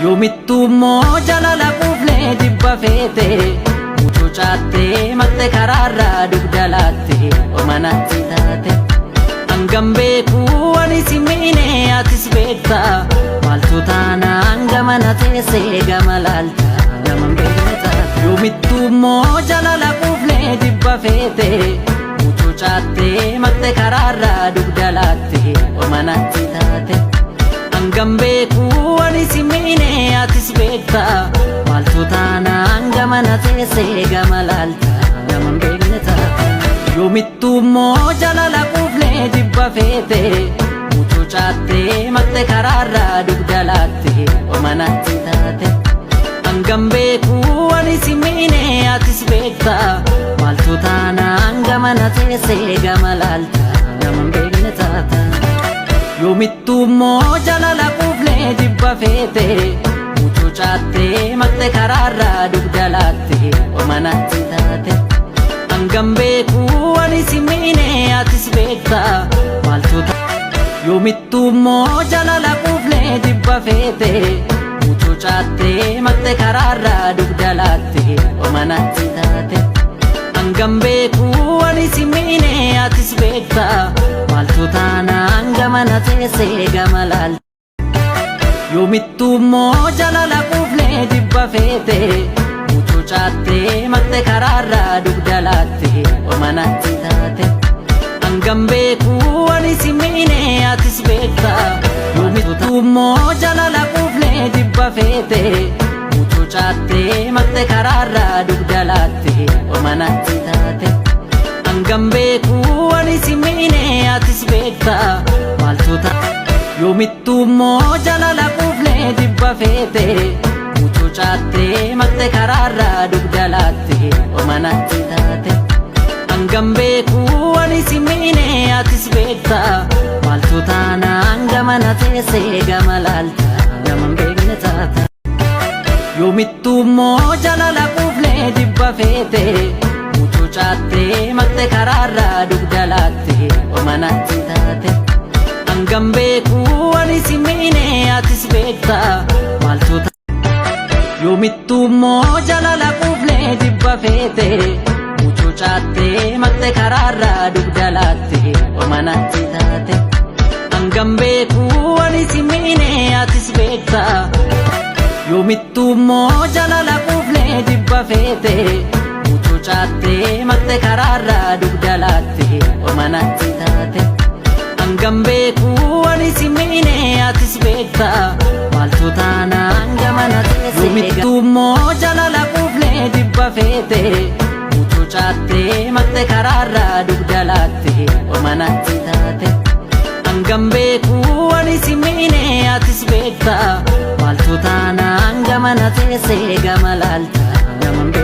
Yoomittuu immoo jaalala quufnee jibba feete mucucaattee maqte karaarraa dugda laatte omanatti taate. Hangam beekuu ani si miine atis beekta maaltu taanaan gamana teessee gama laalta naman beekne taate. Yoomittuu immoo jaalala quufnee jibba feete mucucaattee maqte karaarraa dugda laatte omanatti taate. Hangam beekuu ani si miine atis beekta maaltu taanaan gamana teessee gama laalta naman beekne taate. Yoomittuu immoo jaalala quufnee jibba feete mucucaattee maqte karaarraa dugda laatte omanatti taate. Hangam beekuu ani si miine atis beekta maaltu taanaan gamana teessee gama laalta naman beekne taata. Yoomittuu immoo jaalala quufnee jibba feete mucucaattee maqte karaarraa dugda laatte omanatti taate. Hangam beekuu ani si miine atis beekta maaltu Yoomittuu immoo jaalala quufnee jibba feete mucucaattee maqte karaarraa dugda laatte omanatti taate. Hangam beekuu ani si miine atis beekta maaltu taanaan gamana teessee gama laalta. Yoomittuu immoo jaalala quufnee jibba feete mucucaattee maqte karaarraa dugda laatte omanatti taate. Hangam beekuu ani si miine atis beekta yoomittuu immoo jaalala quufnee jibba feete mucucaattee maqte karaarraa dugda laatte omanatti taate. Hangam beekuu ani si miine atis beekta maaltu ta'a. Yoomittuu immoo jaalala quufnee jibba feete mucucaattee maqte karaarraa dugda laatte omanatti taate. Hangam beekuu ani si miine atis beekta maaltu taanaan gamana teessee gama laalta naman beekne taata. Yoomittuu immoo jaalala quufnee jibba feete mucucaattee maqte karaarraa dugda laatte omanatti taate. Hangam beekuu ani si miine atis beekta maaltu Yoomittuu immoo jaalala quufnee jibba feete mucucaattee maqte karaarraa dugda laatte omanatti taate. Hangam beekuu ani si miine atis beekta Yoomittuu immoo jaalala quufnee jibba feete mucucaattee maqte karaarraa dugda laatte omanatti taate. Hangam beekuu ani si miine atis beekta maaltu taanaan gamana teessee. Yoomittuu immoo jaalala quufnee jibba feete mucucaattee maqte karaarraa dugda laatte omanatti taate. Hangam beekuu ani si miine atis beekta maaltu taanaan gamana teessee gama laalta naman beekta.